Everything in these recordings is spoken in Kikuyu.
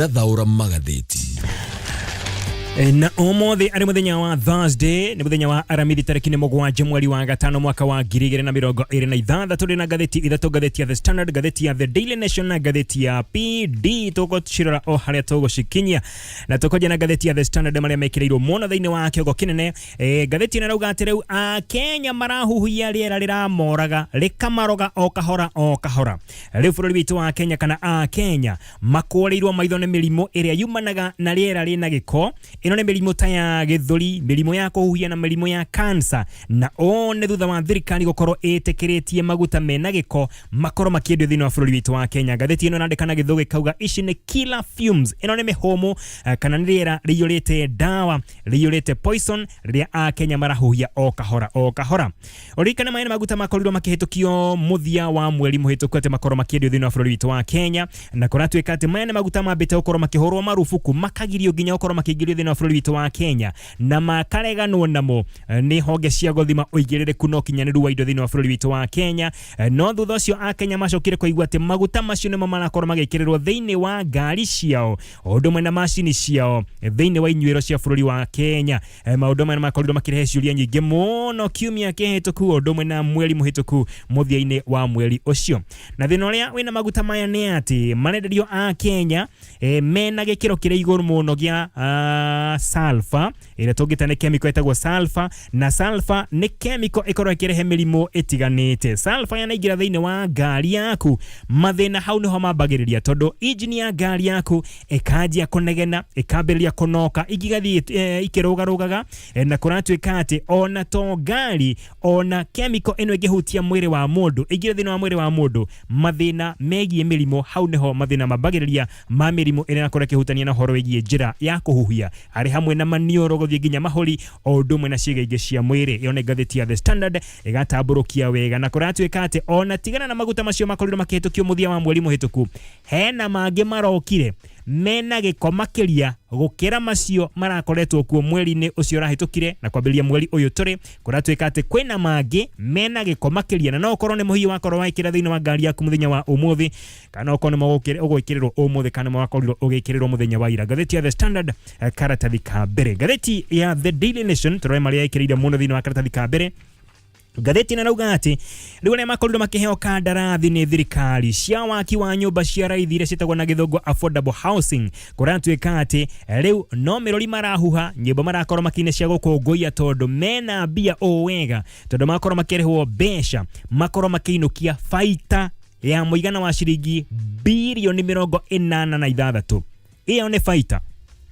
Thathaũra magathĩti. Na ũmũthĩ arĩ mũthenya wa Thursday, nĩ mũthenya wa Aramithi, tarĩki nĩ 7 mweri wa 5 mwaka wa 2026. Rĩ na ngathĩti ithatũ, ngathĩti ya The Standard, ngathĩti ya The Daily Nation na ngathĩti ya PD. Tũgũcirora o harĩa tũgũcikinyia, na tũkwanjia na ngathĩti ya The Standard, marĩa mekĩrĩirwo mũno thĩinĩ wa kĩongo kĩnene. Ngathĩti ĩno ĩrauga atĩ rĩu Akenya marahuhia rĩera rĩramoraga, rĩkamaroga o kahora o kahora. Rĩu bũrũri witũ wa Kenya kana Akenya makũrĩirwo maitho nĩ mĩrimũ ĩrĩa yumanaga na rĩera rĩna gĩko. Ĩno nĩ mĩrimũ ta ya gĩthũri, mĩrimũ ya kũhuhia na mĩrimũ ya kansa, na ũũ nĩ thutha wa thirikari gũkorwo ĩtĩkĩrĩtie maguta mena gĩko makorwo makĩendio thĩinĩ wa bũrũri witũ wa Kenya. Ngathĩti ĩno ĩrandĩka na gĩthũngũ ĩkauga ici nĩ killer fumes. Ĩno nĩ mĩhũmũ kana nĩ rĩera rĩiyũrĩte ndawa, rĩiyũrĩte poison, rĩrĩa Akenya marahuhia o kahora o kahora. Ũririkane maya nĩ maguta makorirwo makĩhĩtũkio mũthia wa mweri mũhĩtũku atĩ makorwo makĩendio thĩinĩ wa bũrũri witũ wa Kenya, na kũratuĩka atĩ maya nĩ maguta mambĩte gũkorwo makĩhũrwo marubuku, makagirio nginya gũkorwo makĩingĩrio thĩinĩ wa bũrũri witũ wa Kenya, na makareganwo namo nĩ honge cia gũthima ũigĩrĩrĩku na ũkinyanĩru wa indo thĩinĩ wa bũrũri witũ wa Kenya. No thutha ũcio Akenya macokire kũigua atĩ maguta macio nĩmo marakorwo magĩkĩrĩrwo thĩinĩ wa ngari ciao o ũndũ ũmwe na macini ciao thĩinĩ wa inyuĩro cia bũrũri wa Kenya. Maũndũ maya makorirwo makĩrehe ciũria nyingĩ mũno kiumia kĩhĩtũku o ũndũ ũmwe na mweri mũhĩtũku, mũthia-inĩ wa mweri ũcio. Na thĩna ũrĩa wĩna maguta maya nĩ atĩ marenderio a Kenya mena gĩkĩro kĩrĩ igũrũ mũno gĩa sulfur, ĩrĩa tũngĩta nĩ chemical ĩtagwo sulfur, na sulfur nĩ chemical ĩkoragwo ĩkĩrehe mĩrimũ ĩtiganĩte. Sulfur yanaingĩra thĩinĩ wa ngari yaku, mathĩna hau nĩho mambagĩrĩria, tondũ injini ya ngari yaku ĩkanjia kũnegena, ĩkambĩrĩria kũnoka, ingĩ igathiĩ ikĩrũgarũgaga. Na kũratuĩka atĩ ona to ngari, ona chemical ĩno ĩngĩhutia mwĩrĩ wa mũndũ, ĩingĩre thĩinĩ wa mwĩrĩ wa mũndũ, mathĩna megiĩ mĩrimũ, hau nĩho mathĩna mambagĩrĩria ma mĩrimũ ĩrĩa ĩrakorwo ĩkĩhutania na ũhoro wĩgiĩ njĩra ya kũhuhia, arĩ hamwe na maniũrũ gũthiĩ nginya mahũri o ũndũ ũmwe na ciĩga ingĩ cia mwĩrĩ. Ĩyo nĩ ngathĩti ya The Standard ĩgatambũrũkia wega. Na kũratuĩka atĩ ona tigana na maguta macio makorirwo makĩhĩtũkio mũthia wa mweri mũhĩtũku, hena mangĩ marokire mena gĩko makĩria gũkĩra macio marakoretwo kuo mweri-inĩ ũcio ũrahĩtũkire na kwambĩrĩria mweri ũyũ tũrĩ. Kũratuĩka atĩ kwĩna mangĩ mena gĩko makĩria, na no ũkorwo nĩ mũhiũ wakorwo waĩkĩra thĩinĩ wa ngari yaku mũthenya wa ũmũthĩ, kana okorwo nĩ ũgwĩkĩrĩrwo ũmũthĩ, kana nĩ wakorirwo ũgĩkĩrĩrwo mũthenya wa ira. Ngathĩti ya The Standard, karatathi ka mbere. Ngathĩti ya The Daily Nation, tũrore marĩa ĩkĩrĩire mũno thĩinĩ wa karatathi ka mbere. Ngathĩti ĩno ĩrauga atĩ rĩu arĩa makorirwo makĩheo kandarathi nĩ thirikari cia waki wa nyũmba cia raithi iria ciĩtagwo na gĩthũngũ affordable housing, kũratuĩka atĩ rĩu no mĩrũri marahuha, nyĩmbo marakorwo makĩina cia gũkũngũiya, tondũ mena mbia ũũ wega, tondũ makorwo makĩrĩhwo mbeca makorwo makĩinũkia baita ya mũigana wa ciringi birioni 86. Ĩyo nĩ baita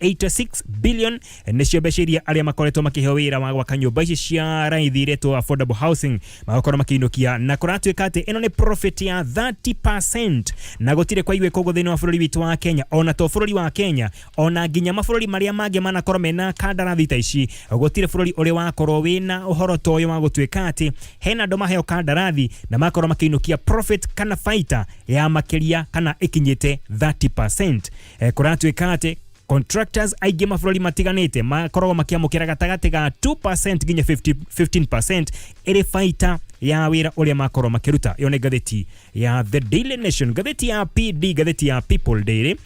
86 billion, nĩcio mbeca iria arĩa makoretwo makĩheo wĩra wa gwaka nyũmba ici cia raithi iretwo affordable housing magakorwo makĩinũkia. Na kũratuĩka atĩ ĩno nĩ profit ya 30%, na gũtirĩ kwaiguĩka ũguo thĩinĩ wa bũrũri witũ wa Kenya, ona to bũrũri wa Kenya, ona nginya mabũrũri marĩa mangĩ manakorwo mena kandarathi ta ici. Gũtirĩ bũrũri ũrĩ wakorwo wĩna ũhoro ta ũyũ wa gũtuĩka atĩ hena andũ maheo kandarathi na makorwo makĩinũkia profit kana baita ya makĩria kana ĩkinyĩte 30%. Kũratuĩka atĩ contractors aingĩ mabũrũri matiganĩte makoragwo makĩamũkĩra gatagatĩ ga 2% nginya 50, 15% ĩrĩ baita ya wĩra ũrĩa makorwo makĩruta. Ĩyo nĩ ngathĩti ya The Daily Nation. Ngathĩti ya PD, ngathĩti ya People Daily,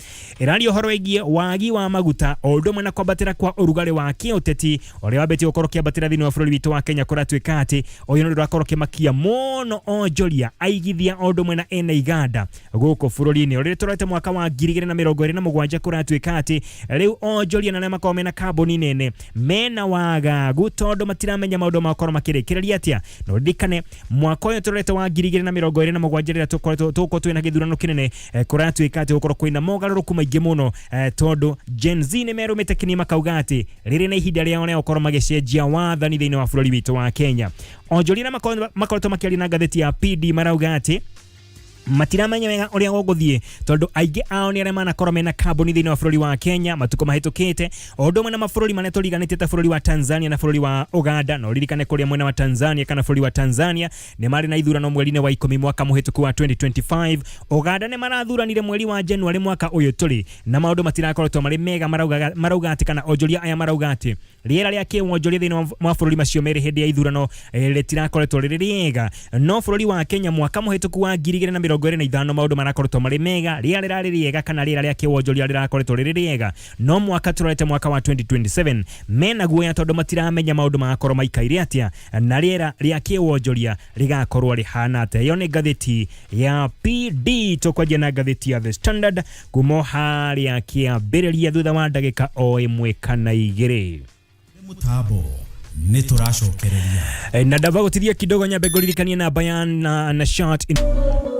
ĩraria ũhoro wĩgiĩ wagi wa maguta o ũndũ ũmwe na kwambatĩra kwa ũrugarĩ wa kĩũteti ũrĩa wambĩtie gũkorwo ũkĩambatĩra thĩinĩ wa bũrũri witũ wa Kenya. Kũratuĩka atĩ ũyũ nĩ ũndũ ũrakorwo ũkĩmakia mũno onjoria, aigithia o ũndũ ũmwe na ene iganda gũkũ bũrũri-inĩ. Ũrĩa tũrorete mwaka wa 2027, kũratuĩka atĩ rĩu onjoria na arĩa makoragwo mena kambuni nene mena wagagu, tondũ matiramenya maũndũ makorwo makĩrĩkĩrĩria atĩa. Na ũririkane mwaka ũyũ tũrorete wa 2027, rĩrĩa tũkoretwo tũgũkorwo twĩna gĩthurano kĩnene, kũratuĩka atĩ gũkorwo kwĩna mogarũrũku maingĩ mũno, tondũ Gen Z nĩ merũmĩte kĩni makauga atĩ rĩrĩ na ihinda rĩao rĩa gũkorwo magĩcenjia wathani thĩinĩ wa bũrũri witũ wa Kenya. Onjoria arĩa makoretwo makĩaria na ngathĩti ya PD marauga atĩ matiramenya wega ũrĩa gũgũthiĩ, tondũ aingĩ ao nĩ arĩa manakorwo mena kambuni thĩinĩ wa bũrũri wa Kenya matukũ mahĩtũkĩte, o ũndũ ũmwe na mabũrũri marĩa tũriganĩtie ta bũrũri wa Tanzania na bũrũri wa Uganda. Na ũririkane kũrĩa mwena wa Tanzania kana bũrũri wa Tanzania nĩ marĩ na ithurano mweri-inĩ wa 10 mwaka mũhĩtũku wa 2025. Uganda nĩ marathuranire mweri wa January mwaka ũyũ tũrĩ, na maũndũ matirakoretwo marĩ mega. Marauga atĩ kana onjoria aya marauga atĩ rĩera rĩa kĩwonjoria thĩinĩ wa mabũrũri macio merĩ hĩndĩ ya ithurano rĩtirakoretwo rĩrĩ rĩega. No bũrũri wa Kenya mwaka mũhĩtũku wa ngiri igĩrĩ na mĩrongo 2025 maũndũ marakoretwo marĩ mega, rĩera rĩrarĩ rĩega kana rĩera rĩa kĩwonjoria rĩrakoretwo rĩrĩ rĩega, no mwaka tũrorete mwaka wa 2027 mena guoya tondũ matiramenya maũndũ magakorwo maikaire atĩa na rĩera rĩa kĩwonjoria rĩgakorwo rĩhana atĩa. Ĩyo nĩ ngathĩti ya PD. Tũkwanjia na ngathĩti ya The Standard kuma o harĩa kĩambĩrĩria thutha wa ndagĩka o ĩmwe kana igĩrĩ. Mũtambo nĩ tũracokereria. Na ndamba gũtithia kidogo nyambe ngũririkanie namba ya na shot in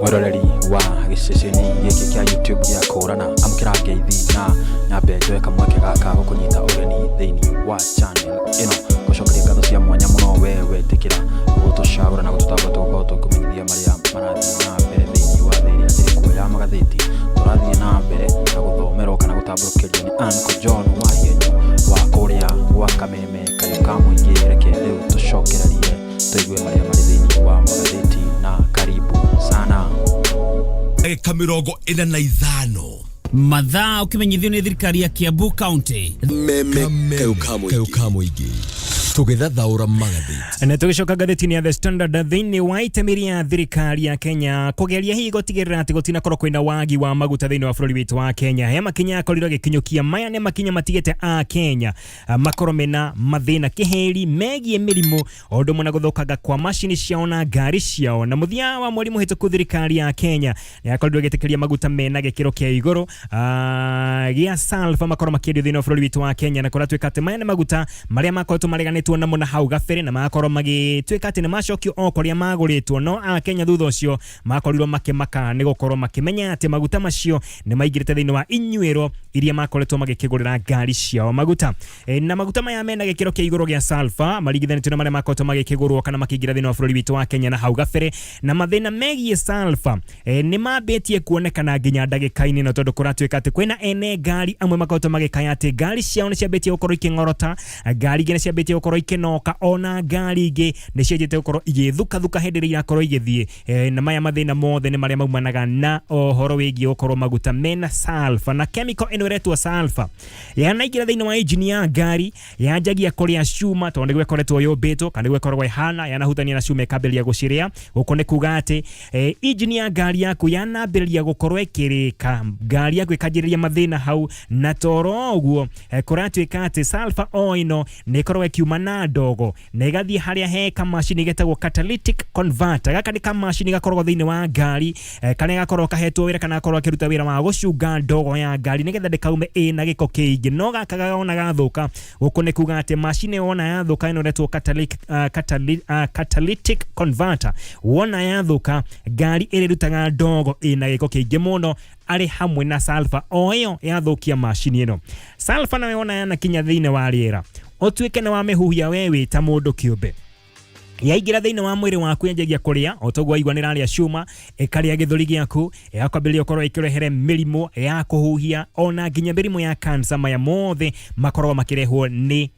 Mwĩroreri wa gĩceceni gĩkĩ kĩa YouTube gĩa Kũrana, amũkĩra ngeithi na nyambe njoe kamweke gaka gũkũnyita ũgeni thĩinĩ wa channel ĩno, gũcokeria ngatho cia mwanya mũno we wetĩkĩra gũtũcagũra na gũtũtamba tũgũkorwo tũkũmenyithia marĩa marathiĩ na mbere thĩinĩ wa thĩ ĩrĩa ĩrĩ kuo ya magathĩti. Tũrathiĩ na mbere na gũthomerwo kana gũtambũrũkĩrio nĩ Uncle John Wahienyo wa kũrĩa gwa Kameme Kayũ ka Mũingĩ. Reke rĩu tũcokererie tũigue marĩa marĩ thĩinĩ wa magathĩti na karibu sana. Ndagĩka 45. Mathaa ũkĩmenyithio nĩ thirikari ya Kiambu County. Meme kayũ ka mũingĩ tũgĩthathaũra magathĩti. Na tũgĩcoka ngathĩti-inĩ ya The Standard, thĩinĩ wa itemi rĩa thirikari ya Kenya kũgeria hihi gũtigĩrĩra atĩ gũtinakorwo kwĩna wagi wa maguta thĩinĩ wa bũrũri witũ wa Kenya, he makinya akorirwo agĩkinyũkia. Maya nĩ makinya matigĩte a Kenya makorwo mena mathĩna kĩhĩri megiĩ mĩrimũ o ũndũ ũmwe na gũthũkanga kwa macini ciao na ngari ciao. Na mũthia wa mweri mũhĩtũku thirikari ya Kenya nĩ yakorirwo ĩgĩtĩkĩria maguta mena gĩkĩro kĩa igũrũ gĩa sulfur makorwo makĩendio thĩinĩ wa bũrũri witũ wa Kenya, na kũratuĩka atĩ maya nĩ maguta marĩa makoretwo mareganĩtwo namo na hau gabere na magakorwo magĩtuĩka atĩ nĩ macokio o kũrĩa magũrĩtwo, no a Kenya thutha ũcio makorirwo makĩmaka nĩ gũkorwo makĩmenya atĩ maguta macio nĩ maingĩrĩte thĩinĩ wa inyuĩro iria makoretwo magĩkĩgũrĩra ngari ciao maguta. Na maguta maya mena gĩkĩro kĩa igũrũ gĩa sulfur maringithanĩtio na marĩa makoretwo magĩkĩgũrwo kana makĩingĩra thĩinĩ wa bũrũri witũ wa Kenya na hau gabere, na mathĩna megiĩ sulfur nĩ mambĩtie kuonekana nginya ndagĩka-inĩ ĩno, tondũ kũratuĩka atĩ kwĩna ene ngari amwe makoretwo magĩkaya atĩ ngari ciao nĩ ciambĩtie gũkorwo ikĩng'orota, ngari ingĩ nĩ ciambĩtie gũkorwo ikĩnoka, ona ngari ingĩ nĩ cianjĩtie gũkorwo igĩthukathuka hĩndĩ ĩrĩa irakorwo igĩthiĩ. Na maya mathĩna mothe nĩ marĩa maumanaga na ũhoro wĩgiĩ gũkorwo maguta mena sulfur, na chemical ĩno ĩretwo sulfur yanaingĩra thĩinĩ wa engine ya ngari yanjagia kũrĩa cuma, tondũ nĩguo ĩkoretwo yũmbĩtwo kana nĩguo ĩkoragwo ĩhana, yanahutania na cuma ĩkambĩrĩria gũcirĩa. Gũkũ nĩ kuga atĩ engine ya ngari yaku yanambĩrĩria gũkorwo ĩkĩrĩka, ngari yaku ĩkanjĩrĩria mathĩna hau, na toro ũguo kũratuĩka atĩ sulfur o ĩno nĩ ĩkoragwo ĩkiuma na ndogo na ĩgathiĩ harĩa he kamacini getagwo catalytic converter. Gaka nĩ kamacini gakoragwo thĩinĩ wa ngari karĩa gakoragwo kahetwo wĩra kana gakoragwo gakĩruta wĩra wa gũcunga ndogo ya ngari nĩgetha ndĩkaume ĩna gĩko kĩingĩ, no gaka wona gathũka, gũkũ nĩ kuga atĩ macini wona yathũka ĩno ĩretwo catalytic converter, wona yathũka ngari ĩrĩrutaga ndogo ĩna gĩko kĩingĩ mũno arĩ hamwe na sulfur o ĩyo yathũkia macini ĩno. Sulfur nayo wona yanakinya thĩinĩ wa rĩera, ũtuĩke nĩ wamĩhuhia we wĩ ta mũndũ kĩũmbe, yaingĩra thĩinĩ wa mwĩrĩ waku yanjagia kũrĩa o toguo waigua nĩ ĩrarĩa cuma, ĩkarĩa gĩthũri gĩaku, ĩgakwambĩrĩria gũkorwo ĩkĩrehere mĩrimũ ya kũhuhia ona nginya mĩrimũ ya cancer. Maya mothe makoragwo makĩrehwo nĩ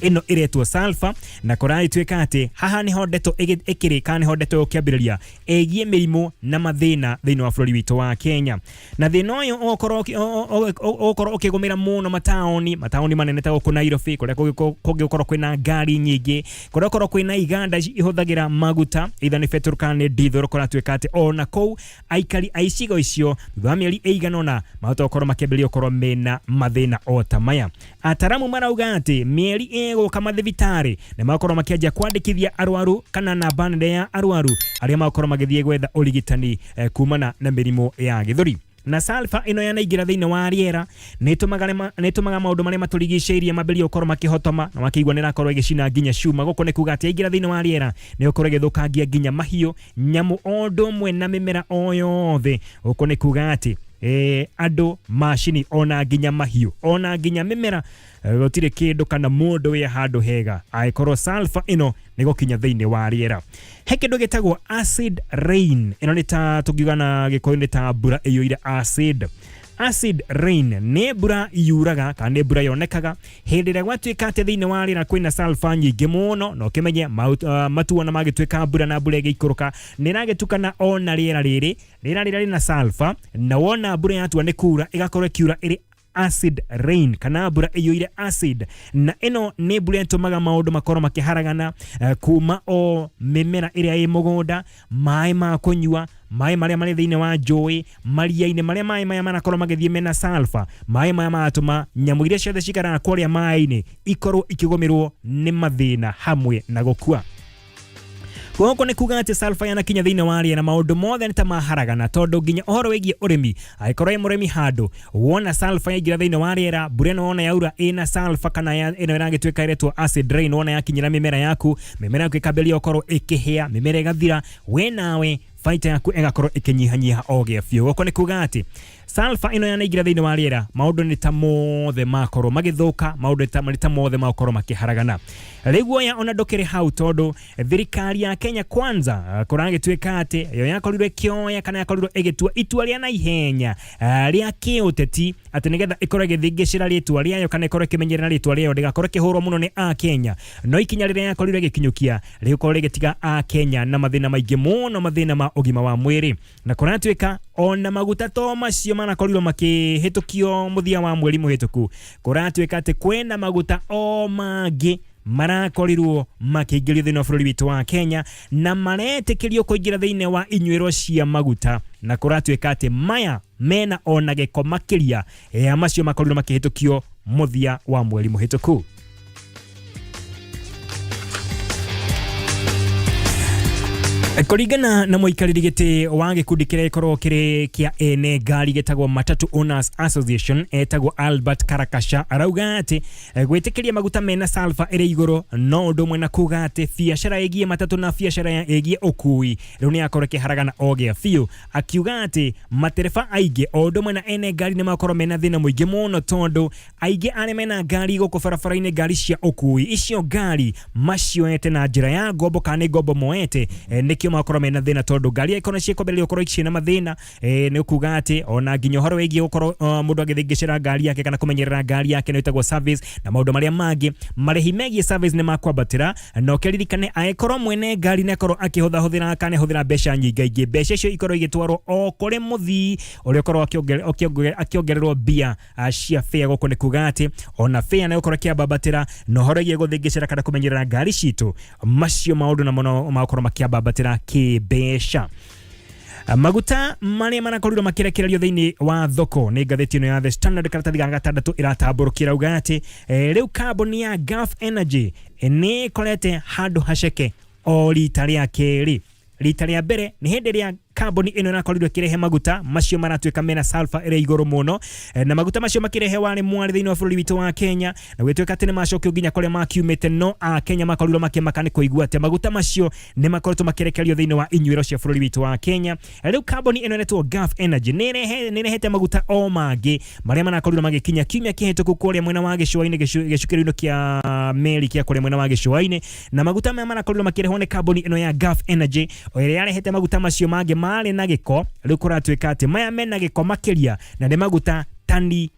ĩno ĩretwo sulfur, na kũragĩtuĩka atĩ haha nĩho ndeto ĩkĩrĩ kana nĩho ndeto ĩkĩambĩrĩria ĩgiĩ mĩrimũ na mathĩna thĩinĩ wa bũrũri witũ wa Kenya. Na thĩna ũyũ ũgũkorwo ũkĩgũmĩra mũno mataũni manene ta gũkũ Nairobi, kũrĩa kũngĩgũkorwo kwĩna ngari nyingĩ, kũrĩa gũkorwo kwĩna iganda ihũthagĩra maguta either nĩ petrol kana nĩ diesel. Kũratuĩka atĩ ona kũu aikari a icigo icio thutha wa mĩeri ĩigana ũna mahota gũkorwo makĩambĩrĩria gũkorwo mena mathĩna o ta maya. Ataramu marauga atĩ mĩeri ĩgũka mathibitarĩ nĩ magũkorwo makĩanjia kwandĩkithia arwaru kana namba nene ya arwaru arĩa magũkorwo magĩthiĩ gwetha ũrigitani kumana na mĩrimũ ya gĩthũri. Na sulfur ĩno yanaingĩra thĩinĩ wa rĩera nĩ ĩtũmaga maũndũ marĩa matũrigicĩirie mambĩrĩrie gũkorwo makĩhotoma, na wakĩigua nĩ ĩrakorwo ĩgĩcina nginya cuma. Gũkũ nĩ kuga atĩ yaingĩra thĩinĩ wa rĩera nĩ ĩgũkorwo ĩgĩthũkangia nginya mahiũ, nyamũ o ũndũ ũmwe na mĩmera o yothe. Gũkũ nĩ kuga atĩ andũ, macini, ona nginya mahiũ, ona nginya mĩmera, gũtirĩ kĩndũ kana mũndũ wĩ handũ hega angĩkorwo sulfur ĩno nĩ gũkinya thĩinĩ wa rĩera. He kĩndũ gĩtagwo acid rain, ĩno nĩ ta tũngiuga na Gĩkũyũ nĩ ta mbura ĩiyũire acid. Acid rain nĩ mbura yuraga kana nĩ mbura yonekaga hĩndĩ ĩrĩa gwatuĩka atĩ thĩinĩ wa rĩera kwĩna sulfur nyingĩ mũno, na ũkĩmenye matu ona magĩtuĩka mbura na mbura ĩgĩikũrũka nĩ ĩragĩtukana ona rĩera rĩrĩ rĩera rĩrĩa rĩna sulfur, na wona mbura yatua nĩ kura ĩgakorwo ĩkiura ĩrĩ Acid rain kana mbura ĩiyũire acid, na ĩno nĩ mbura ĩtũmaga maũndũ makorwo makĩharagana, kuma o mĩmera ĩrĩa ĩ mũgũnda, maĩ ma kũnyua, maĩ marĩa marĩ thĩinĩ wa njũĩ, maria-inĩ marĩa maĩ maya marakorwo magĩthiĩ mena sulfur. Maĩ maya maratũma nyamũ iria ciothe cikaraga kũrĩa maĩ-inĩ ikorwo ikĩgũmĩrwo nĩ mathĩna hamwe na gũkua. Gũkũ nĩ kuga atĩ sulfur yanakinya thĩinĩ wa rĩera, maũndũ mothe nĩ ta maharagana, tondũ nginya ũhoro wĩgiĩ ũrĩmi, angĩkorwo wĩ mũrĩmi handũ wona sulfur yaingĩra thĩinĩ wa rĩera, mbura ĩno wona yaura ĩna sulfur kana ĩno ĩragĩtuĩka ĩretwo acid rain, wona yakinyĩra mĩmera yaku, mĩmera yaku ĩkambĩrĩria gũkorwo ĩkĩhĩa, mĩmera ĩgathira, we nawe baita yaku ĩgakorwo ĩkĩnyihanyiha o gĩa biũ. Gũkũ nĩ kuga atĩ sulfur ĩno yanaingĩra thĩinĩ wa rĩera, maũndũ nĩ ta mothe makorwo magĩthũka, maũndũ nĩ ta mothe makorwo makĩharagana. Rĩu oya ona ndũkĩrĩ hau, tondũ thirikari ya Kenya Kwanza kũragĩtuĩka atĩ yo yakorirwo ĩkĩoya kana yakorirwo ĩgĩtua itua rĩa naihenya rĩa kĩũteti atĩ nĩgetha ĩkorwo ĩgĩthingĩcĩra rĩtwa rĩayo kana ĩkorwo ĩkĩmenyerera rĩtwa rĩayo ndĩgakorwo ĩkĩhũrwo mũno nĩ Akenya. No ikinya rĩrĩa yakorirwo ĩgĩkinyũkia rĩgũkorwo rĩgĩtiga Akenya na mathĩna maingĩ mũno, mathĩna ma ũgima wa mwĩrĩ. Na kũratuĩka ona maguta to macio marakorirwo makĩhĩtũkio mũthia wa mweri mũhĩtũku, kũratuĩka atĩ kwĩna maguta o mangĩ marakorirwo makĩingĩrio thĩinĩ wa bũrũri witũ wa Kenya na maretĩkĩrio kũingĩra thĩinĩ wa inyuĩro cia maguta, na kũratuĩka atĩ maya mena ona gĩko makĩria ya macio makorirwo makĩhĩtũkio mũthia wa mweri mũhĩtũku. Kũringana na mũikarĩri gĩtĩ wa gĩkundi kĩrĩa gĩkoragwo kĩrĩ kĩa ene ngari gĩtagwo Matatu Owners Association, etagwo Albert Karakasha, arauga atĩ gwĩtĩkĩria maguta mena sulfur ĩrĩ igũrũ no ũndũ ũmwe na kuga atĩ biacara ĩgiĩ matatũ na biacara ĩgiĩ ũkui rĩu nĩ yakorwo ĩkĩharagana o gĩa biũ, akiuga atĩ matereba aingĩ o ũndũ ũmwe na ene ngari nĩ makorwo mena thĩna mũingĩ mũno, tondũ aingĩ arĩa mena ngari gũkũ barabara-inĩ, ngari cia ũkui, icio ngari macioete na njĩra ya ngombo kana nĩ ngombo moete, nĩkĩo makorwo mena thĩna, tondũ ngari angĩkorwo nĩcikwambĩrĩria gũkorwo ciĩna mathĩna, nĩ kuga atĩ ona nginya ũhoro wĩgiĩ gũkorwo mũndũ agĩthingĩcĩra ngari yake kana kũmenyerera ngari yake nĩ ĩtagwo service na maũndũ marĩa mangĩ, marĩhi megiĩ service nĩ makwambatĩra. Na ũkĩririkane angĩkorwo mwene ngari nĩ akorwo akĩhũthahũthĩra kana ahũthĩra mbeca nyingaingĩ, mbeca icio ikorwo igĩtwarwo o kũrĩ mũthii ũrĩa ũkorwo akĩongererwo mbia cia fare. Gũkũ nĩ kuga atĩ ona fare nĩ gũkorwo ĩkĩambambatĩra, na ũhoro wĩgiĩ gũthingĩcĩra kana kũmenyerera ngari citũ, macio maũndũ namo no makorwo makĩambambatĩra kĩmbeca. Maguta marĩa marakorirwo makĩrekererio thĩinĩ wa thoko nĩ ngathĩti ĩno ya The Standard, karatathi ga gatandatũ ĩratambũrũkia, ĩrauga atĩ rĩu kambuni ya Gulf Energy nĩ ĩkorete handũ haceke o rita rĩa kerĩ. Rita rĩa mbere nĩ hĩndĩ ĩrĩa kambuni ĩno ĩrakorirwo ĩkĩrehe maguta macio maratuĩka mena sulfur ĩrĩ igũrũ mũno, na maguta macio makĩrehe warĩ mwarĩ thĩinĩ wa bũrũri witũ wa Kenya, na gũgĩtuĩka atĩ nĩ macokio nginya kũrĩa makiumĩte. No a Kenya makorirwo makĩmaka nĩ kũigua atĩ maguta macio nĩ makoretwo makĩrekererio thĩinĩ wa inyuĩro cia bũrũri witũ wa Kenya. Rĩu kambuni ĩno ĩretwo Gulf Energy nĩ ĩrehete maguta o mangĩ marĩa marakorirwo magĩkinya kiumia kĩhĩtũku kũrĩa mwena wa gĩcũa-inĩ, gĩcukĩro-inĩ kĩa meri kĩa kũrĩa mwena wa gĩcũa-inĩ. Na maguta maya marakorirwo makĩrehwo nĩ kambuni ĩno ya Gulf Energy, o ĩrĩa yarehete maguta macio mangĩ marĩ na gĩko. Rĩu kũratuĩka atĩ maya mena gĩko makĩria, na nĩ maguta tani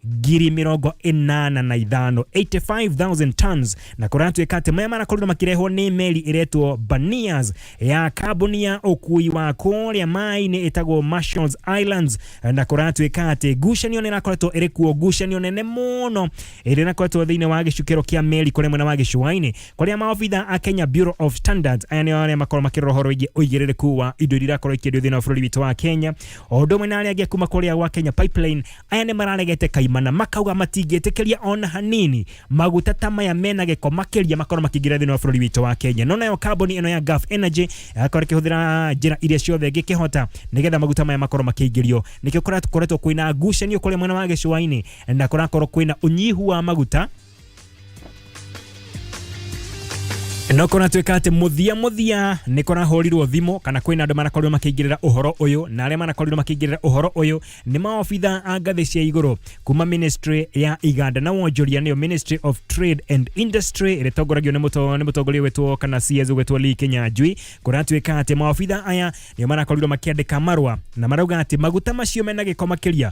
85,000, 85,000 tons. Na kũratuĩka atĩ maya marakorirwo makĩrehwo nĩ meri ĩretwo Banias ya kambuni ya ũkui wa kũrĩa maĩ-inĩ ĩtagwo Marshalls Islands. Na kũratuĩka atĩ ngucanio nĩ ĩrakoretwo ĩrĩ kuo, ngucanio nene mũno ĩrĩa ĩrakoretwo thĩinĩ wa gĩcukĩro kĩa meri kũrĩa mwena wa gĩcũa-inĩ, kũrĩa maobitha a Kenya Bureau of Standards, aya nĩo arĩa makorwo makĩrora ũhoro wĩgiĩ ũigĩrĩrĩku wa indo iria irakorwo ikĩendio thĩinĩ wa bũrũri witũ wa Kenya, o ũndũ ũmwe na arĩa angĩ kuma kũrĩa gwa Kenya Pipeline, aya nĩ mararegete kaimana, makauga matingĩtĩkĩria ona hanini maguta ta maya mena gĩko makĩria makorwo makĩingĩra thĩinĩ wa bũrũri witũ wa Kenya. No nayo kambuni ĩno ya Gulf Energy ĩgakorwo ĩkĩhũthĩra njĩra iria ciothe ĩngĩkĩhota nĩgetha maguta maya makorwo makĩingĩrio. Nĩkĩo kũrakoretwo kwĩna ngucanio kũrĩa mwena wa gĩcũa-inĩ na kũrakorwo kwĩna ũnyihu wa maguta. No kũratuĩka atĩ mũthia mũthia nĩ kũrahũrirwo thimũ kana kwĩna andũ marakorirwo makĩingĩrĩra ũhoro ũyũ, na arĩa marakorirwo makĩingĩrĩra ũhoro ũyũ nĩ maobitha a ngathĩ cia igũrũ kuma ministry ya iganda na wonjoria, nĩyo Ministry of Trade and Industry, ĩrĩa ĩtongoragio nĩ mũtongoria wetwo kana CS wetwo Lee Kinyanjui. Kũratuĩka atĩ maobitha aya nĩo marakorirwo makĩandĩka marũa na marauga atĩ maguta macio mena gĩko makĩria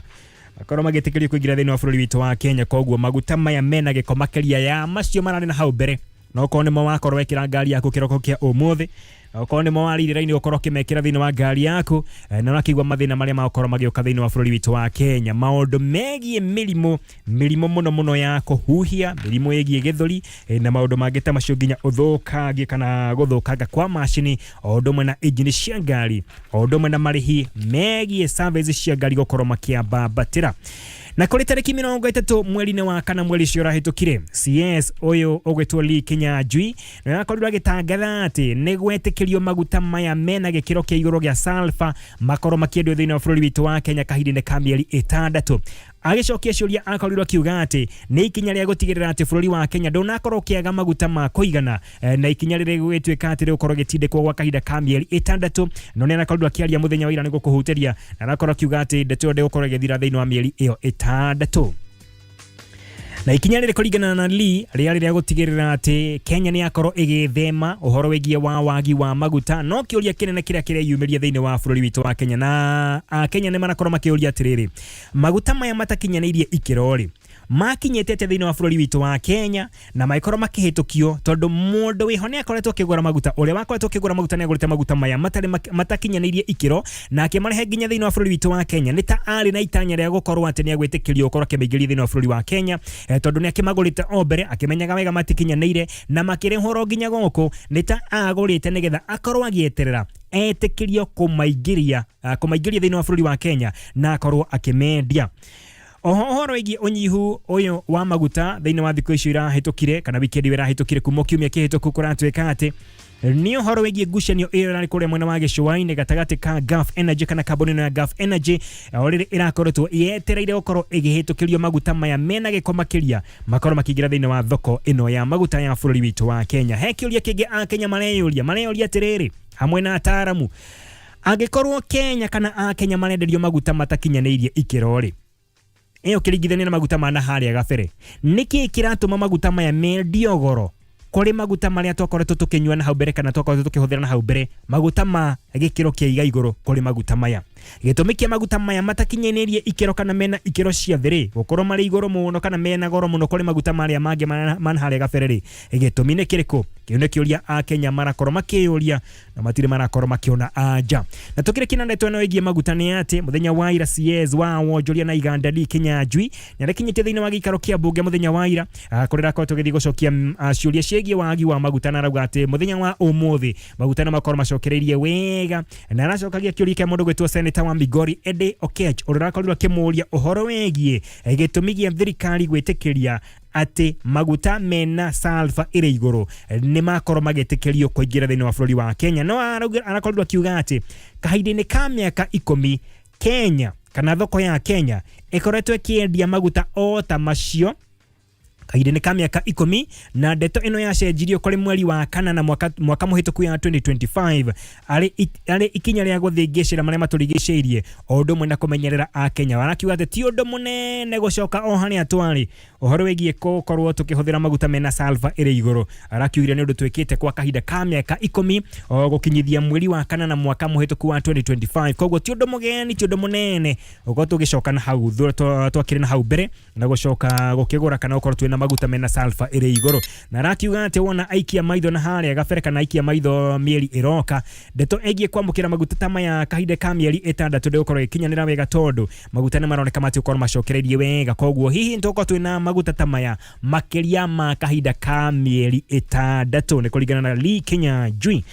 makorwo magĩtĩkĩrio kũingĩra thĩinĩ wa bũrũri witũ wa Kenya. Koguo maguta maya mena gĩko makĩria ya macio mararĩ na hau mbere, no korwo nĩmo wakorwo wekĩra ngari yaku kĩroko kĩa ũmũthĩ, Okorwo nĩmo warĩire raini ũkorwo ũkĩmekĩra thĩinĩ wa ngari yaku, na ũrakĩigua mathĩna marĩa magũkorwo magĩũka thĩinĩ wa bũrũri witũ wa Kenya, maũndũ megiĩ mĩrimũ, mĩrimũ mũno mũno ya kũhuhia, mĩrimũ ĩgiĩ gĩthũri, na maũndũ mangĩ ta macio, nginya ũthũkangia kana gũthũkanga kwa macini, o ũndũ ũmwe na injini cia ngari, o ũndũ ũmwe na marĩhi megiĩ service cia ngari gũkorwo makĩambambatĩra. Na kũrĩ tarĩki 30 mweri-inĩ wa kana, mweri ũcio ũrahĩtũkire, CS ũyũ ũgwĩtwo Lee Kinyanjui nĩ arakorirwo agĩtangatha atĩ nĩ gwetĩkĩrio maguta maya mena gĩkĩro kĩa igũrũ gĩa sulfur makorwo makĩendio thĩinĩ wa bũrũri witũ wa Kenya kahinda-inĩ ka mĩeri 6. Agĩcokia ciũria, akorirwo akiuga atĩ nĩ ikinya rĩa gũtigĩrĩra atĩ bũrũri wa Kenya ndũnakorwo ũkĩaga maguta ma kũigana, na ikinya rĩrĩ gũgĩtuĩka atĩ rĩgũkorwo gĩtindĩkwo gwa kahinda ka mĩeri 6. No nĩ arakorirwo akĩaria mũthenya wa ira nĩguo kũhutĩria, na arakorwo akiuga atĩ ndeto ĩyo ndĩgũkorwo ĩgĩthira thĩinĩ wa mĩeri ĩyo 6. Na ikinya rĩrĩ, kũringana na Lee, rĩarĩ rĩa gũtigĩrĩra atĩ Kenya nĩ yakorwo ĩgĩthema ũhoro wĩgiĩ wa wagi wa maguta. No kĩũria kĩnene kĩrĩa kĩreyumĩria thĩinĩ wa bũrũri witũ wa Kenya, na Akenya nĩ marakorwo makĩũria atĩrĩrĩ, maguta maya matakinyanĩirie ikĩro rĩ, makinyĩte atĩa thĩinĩ wa bũrũri witũ wa Kenya na magĩkorwo makĩhĩtũkio? Tondũ mũndũ wĩho nĩ akoretwo akĩgũra maguta, ũrĩa wakoretwo akĩgũra maguta nĩ agũrĩte maguta maya matarĩ matakinyanĩirie ikĩro na akĩmarehe nginya thĩinĩ wa bũrũri witũ wa Kenya, nĩ ta arĩ na itanya rĩa gũkorwo atĩ nĩ agwĩtĩkĩrio gũkorwo akĩmaingĩria thĩinĩ wa bũrũri wa Kenya, tondũ nĩ akĩmagũrĩte o mbere akĩmenyaga wega matikinyanĩire, na makĩrehwo oro nginya gũkũ nĩ ta agũrĩte nĩgetha akorwo agĩeterera etĩkĩrio kũmaingĩria thĩinĩ wa bũrũri wa Kenya na akorwo akĩmendia. Oho ũhoro wĩgiĩ ũnyihu ũyũ wa maguta thĩinĩ wa thikũ icio irahĩtũkire kana wikendi ĩyo ĩrahĩtũkire, kuma kiumia kĩhĩtũku, kũratuĩka atĩ nĩ ũhoro wĩgiĩ ngucanio ĩyo ĩrarĩ kũrĩa mwena wa gĩcũa-inĩ gatagatĩ ka Gulf Energy kana kambuni ĩno ya Gulf Energy, o rĩrĩ ĩrakoretwo yetereire gũkorwo ĩgĩhĩtũkĩrio maguta maya mena gĩko makĩria makorwo makĩingĩra thĩinĩ wa thoko ĩno ya maguta ya bũrũri witũ wa Kenya. He kĩũria kĩngĩ Akenya mareyũria atĩrĩrĩ, hamwe na ataaramu, angĩkorwo Kenya kana Akenya marenderio maguta matakinyanĩirie ikĩro rĩ, ĩyo ũkĩringithania na maguta ma na harĩa gabere, nĩkĩ kĩratũma maguta maya mendio goro kũrĩ maguta marĩa twakoretwo tũkĩnyua na hau mbere kana twakoretwo tũkĩhũthĩra na hau mbere, maguta ma gĩkĩro kĩa iga igũrũ kũrĩ maguta maya? Gĩtũmi kĩa maguta maya matakinyanĩirie ikĩro kana mena ikĩro cia thĩ rĩ, gũkorwo marĩ igũrũ mũno kana mena goro mũno kũrĩ maguta marĩa mangĩ ma harĩa gabere rĩ, gĩtũmi nĩ kĩrĩkũ? Kĩu nĩ kĩũria Akenya marakorwo makĩyũria na matirĩ marakorwo makĩona anja. Na tũkĩrĩkia na ndeto ĩno ĩgiĩ maguta nĩ atĩ mũthenya wa ira, CS wa wonjoria na iganda Lee Kinyanjui nĩ arekinyĩtie thĩinĩ wa gĩikaro kĩa mbunge mũthenya wa ira, kũrĩa akoretwo agĩthiĩ gũcokia ciũria ciĩgiĩ wagi wa maguta, na arauga atĩ mũthenya wa ũmũthĩ maguta nĩ makorwo macokereirie wega. Na aracokagia kĩũria kĩa mũndũ gwĩtwo Senator wa Migori Eddie Okech, ũrĩa ũrakorirwo akĩmũria ũhoro wĩgiĩ gĩtũmi gĩa thirikari gwĩtĩkĩria atĩ maguta mena sulfur ĩrĩ igũrũ nĩ makorwo magĩtĩkĩrio kũingĩra thĩinĩ wa bũrũri wa Kenya. No arakorirwo akiuga atĩ kahinda-inĩ ka mĩaka 10, Kenya kana thoko ya Kenya ĩkoretwo ĩkĩendia maguta o ta macio kahinda-inĩ ka mĩaka 10, na ndeto ĩno yacenjirio kũrĩ mweri wa kana na mwaka mũhĩtũku ya 2025, arĩ ikinya rĩa gũthĩngĩcĩra marĩa matũrigicĩirie, o ũndũ ũmwe na kũmenyerera Akenya. Warakiuga atĩ ti ũndũ mũnene gũcoka o harĩa twarĩ ũhoro wĩgiĩ gũkorwo tũkĩhũthĩra maguta mena sulfur ĩrĩ igũrũ. Arakiugire nĩ ũndũ twĩkĩte kwa kahinda ka mĩaka 10 o gũkinyithia mweri wa kana na mwaka mũhĩtũku wa 2025, koguo ti ũndũ mũgeni, ti ũndũ mũnene gũkorwo tũgĩcoka na hau twakĩrĩ na hau mbere na gũcoka gũkĩgũra kana gũkorwo twĩna maguta mena sulfur ĩrĩ igũrũ. Na arakiuga atĩ wona aikia maitho na harĩa gabere kana aikia maitho mĩeri ĩroka, ndeto ĩgiĩ kwamũkĩra maguta ta maya kahinda ka mĩeri 6 ndĩgũkorwo ĩgĩkinyanĩra wega, tondũ maguta nĩ maroneka matigũkorwo macokereirie wega. Koguo hihi nĩtũgũkorwo twĩna maguta ta maya makĩria ma kahinda ka mĩeri 6, nĩ kũringana na Lee Kinyanjui.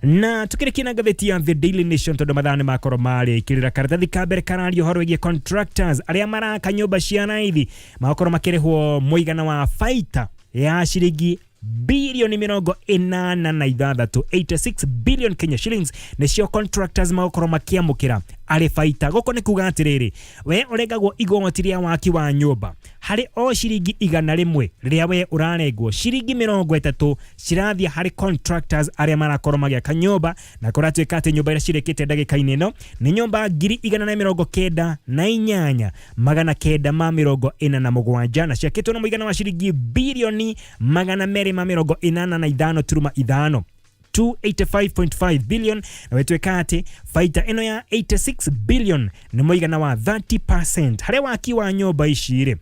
Na tukĩrĩkia na ngathĩti ya The Daily Nation, tondũ mathaa nĩ makorwo marĩkĩrĩra, karatathi ka mbere kararia ũhoro wĩgiĩ contractors arĩa maraka nyũmba cia raithi magakorwo makĩrĩhwo mũigana wa baita ya ciringi bilioni 86, 86 billion Kenya shillings, nĩcio contractors magũkorwo makĩamũkĩra arĩ baita. Gũkũ nĩ kuga atĩrĩrĩ, we ũrengagwo igoti rĩa waki wa nyũmba, harĩ o ciringi 100 rĩrĩa we ũrarengwo, ciringi 30 cirathiĩ harĩ contractors arĩa marakorwo magĩaka nyũmba. Na kũratuĩka atĩ nyũmba iria cirĩkĩte ndagĩka-inĩ ĩno nĩ nyũmba 198,947, na ciakĩtwo na mũigana wa ciringi bilioni 285.5, 285.5 billion. Na wĩtuĩka atĩ baita ĩno ya 86 billion nĩ mũigana wa 30% harĩ waki wa nyũmba ici rĩ.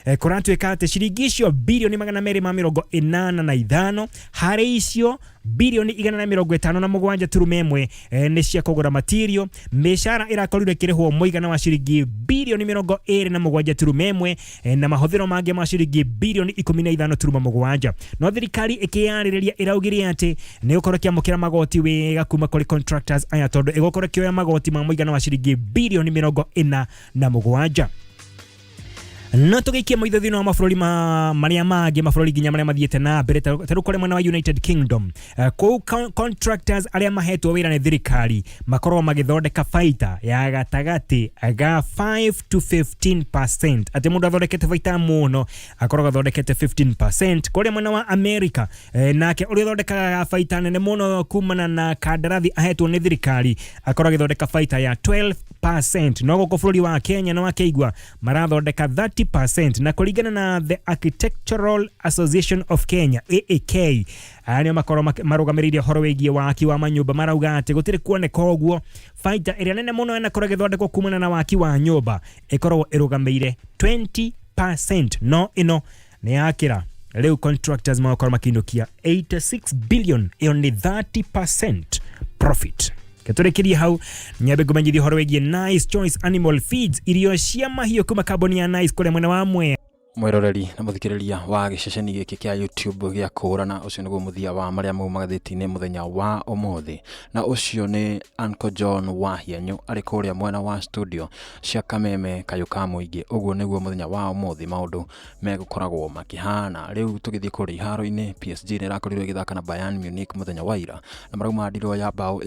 Kũratuĩka atĩ ciringi icio bilioni 285, harĩ icio Birioni 157.1 nĩ cia kũgũra material. Mĩcara ĩrakorirwo ĩkĩrĩhwo mũigana wa ciringi birioni 27.1, na mahũthĩro mangĩ ma ciringi birioni 15.7. No thirikari ĩkĩyarĩrĩria ĩraugire atĩ nĩ gũkorwo ĩkĩamũkĩra magoti wega kuma kũrĩ contractors aya, tondũ ĩgũkorwo ĩkĩoya magoti ma mũigana wa ciringi birioni 47. No tũgĩikie maitho thĩinĩ wa mabũrũri ma marĩa mangĩ, mabũrũri nginya marĩa mathiĩte na mbere, ta rĩu kũrĩ mwena wa United Kingdom. Kũu contractors arĩa mahetwo wĩra nĩ thirikari makoragwo magĩthondeka baita ya gatagatĩ ga 5 to 15%, atĩ mũndũ athondekete baita mũno akoragwo athondekete 15%. Kũrĩa mwena wa America, nake ũrĩa ũthondekaga baita nene mũno kumana na kandarathi ahetwo nĩ thirikari akoragwo agĩthondeka baita ya 12%. No gũkũ bũrũri wa Kenya na wakeigua marathondeka 30%, na kũringana na the Architectural Association of Kenya, AAK, aya nĩo makorwo marũgamĩrĩire ũhoro wĩgiĩ waki wa manyũmba, marauga atĩ gũtirĩ kuoneka ũguo. Baita ĩrĩa nene mũno ĩnakorwo ĩgĩthondekwo kumana na waki wa nyũmba ĩkoragwo ĩrũgamĩire 20%, no ĩno nĩ yakĩra rĩu contractors magakorwo makĩinũkia 86 billion, ĩyo nĩ 30% profit. Ketũrĩkĩrie hau, nyambe ngũmenyithie ũhoro wĩgiĩ Nice Choice Animal Feeds, irio cia mahiũ kuma kambuni ya Nice kũrĩa mwena wa Mwea. Mwĩroreri na mũthikĩrĩria wa gĩceceni gĩkĩ kĩa YouTube gĩa Kũũrana, ũcio nĩguo mũthia wa marĩa mau magathĩti-inĩ mũthenya wa ũmũthĩ, na ũcio nĩ Uncle John wa Hianyũ arĩ kũrĩa mwena wa studio cia Kameme Kayũ ka Mũingĩ. Ũguo nĩguo mũthenya wa ũmũthĩ maũndũ megũkoragwo makĩhana. Rĩu tũgĩthiĩ kũrĩa iharo-inĩ, PSG nĩ ĩrakorirwo ĩgĩthaka na Bayern Munich mũthenya wa ira na marauma ndirwo ya mbaũ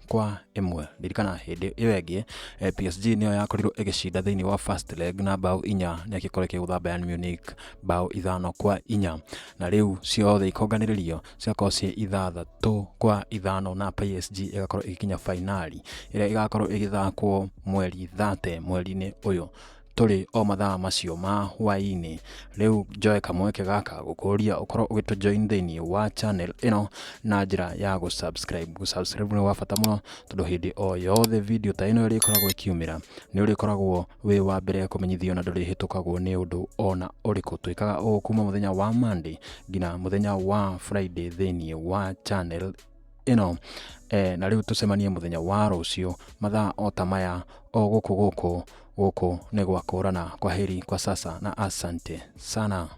1-1. Ririkana hĩndĩ ĩyo ĩngĩ, PSG nĩyo yakorirwo ĩgĩcinda thĩinĩ wa first leg na mbaũ 4, na ĩgĩkorwo ĩkĩgũtha Bayern Munich mbaũ 5-4, na rĩu ciothe ikonganĩrĩrio cigakorwo ciĩ 6-5, na PSG ĩgakorwo ĩgĩkinya fainali ĩrĩa ĩgakorwo ĩgĩthakwo mweri 30 mweri-inĩ ũyũ tũrĩ o mathaa macio ma hwaĩ-inĩ. Rĩu njoe kamweke gaka gũkũria ũkorwo ũgĩtũ join thĩinĩ wa channel ĩno na njĩra ya gũ-subscribe. Gũ-subscribe nĩ gwa bata mũno, tondũ hĩndĩ o yothe video ta ĩno ĩrĩkoragwo ĩkiumĩra nĩ ũrĩkoragwo wĩ wa mbere kũmenyithio na ndũrĩhĩtũkagwo nĩ ũndũ ona ũrĩkũ. Twĩkaga ũũ kuma mũthenya wa Monday nginya mũthenya wa Friday thĩinĩ wa channel ĩno. Na rĩu tũcemanie mũthenya wa rũciũ mathaa o ta maya, o gũkũ gũkũ gũkũ nĩ gwa Kũũrana. Kwaheri kwa sasa na asante sana.